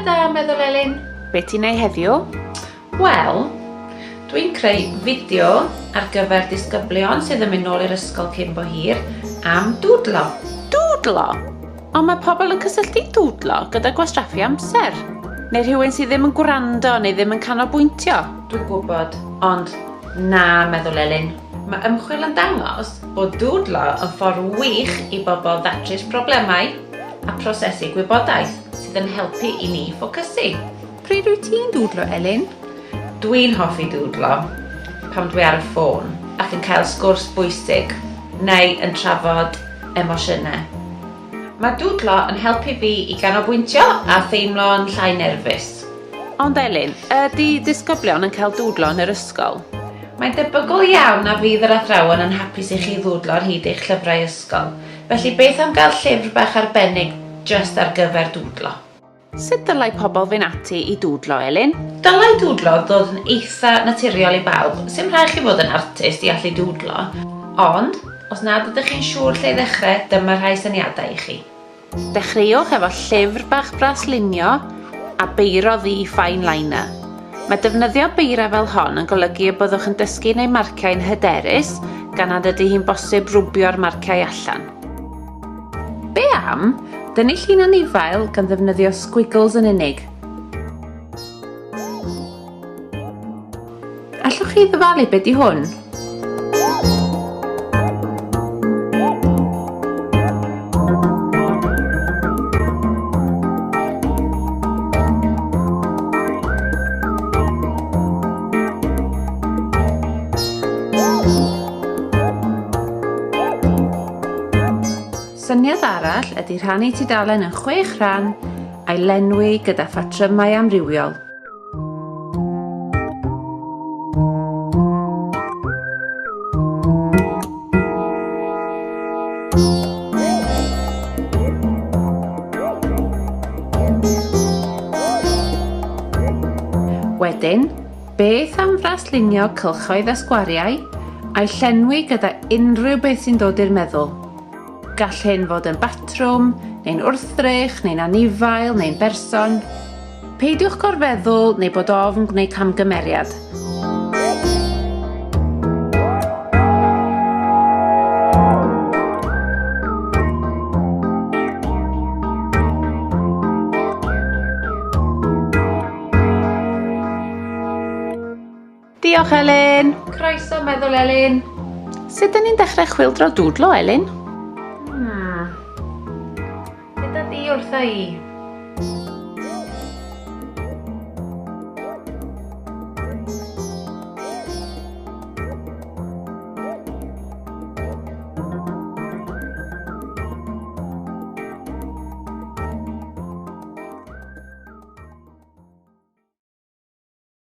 Bore da, meddwl Elin. Be ti'n ei heddiw? Wel, dwi'n creu fideo ar gyfer disgyblion sydd yn mynd nôl i'r ysgol cyn bo hir am dwdlo. Dwdlo? Ond mae pobl yn cysylltu dwdlo gyda gwastraffu amser. Neu rhywun sydd ddim yn gwrando neu ddim yn canolbwyntio. Dwi'n gwybod, ond na, meddwl Elin. Mae ymchwil yn dangos bod dwdlo yn ffordd wych i bobl ddatrys problemau a prosesu gwybodaeth sydd yn helpu i ni ffocysu. Pryd wyt ti'n dwdlo, Elin? Dwi'n hoffi dwdlo pan dwi ar y ffôn ac yn cael sgwrs bwysig neu yn trafod emosiynau. Mae dwdlo yn helpu fi i ganolbwyntio a theimlo'n llai nerfus. Ond Elin, ydy disgyblion yn cael dwdlo yn yr ysgol? Mae'n debygol iawn na fydd yr athrawon yn hapus i chi ddwdlo ar hyd eich llyfrau ysgol, felly beth am gael llyfr bach arbennig jyst ar gyfer dwdlo? Sut dylai pobl fynd ati i dwdlo, Elin? Dylai dwdlo ddod yn eitha naturiol i bawb, sim rhaid chi fod yn artist i allu dwdlo. Ond, os nad ydych chi'n siŵr lle i ddechrau, dyma rhai syniadau i chi. Dechreuwch efo llyfr bach braslunio a beiro ddu fine liner. Mae defnyddio beirau fel hon yn golygu y byddwch yn dysgu gwneud marciau'n hyderus gan nad ydy hi'n bosib rwbio'r marciau allan. Be am dynnu llun anifail gan ddefnyddio squiggles yn unig? Allwch chi ddyfalu be di hwn? Syniad arall ydy rhannu tudalen yn chwech rhan a'i lenwi gyda phatrymau amrywiol. Wedyn, beth am fraslunio cylchoedd a sgwariau, a'i llenwi gyda unrhyw beth sy'n dod i'r meddwl? Gall hyn fod yn batrwm, neu'n wrthrych, neu'n anifail, neu'n berson. Peidiwch gorfeddwl neu bod ofn gwneud camgymeriad. Diolch, Elin! Croeso, meddwl Elin! Sut dyn ni'n dechrau chwyldro dwdlo, Elin? Gyda di wrtha i.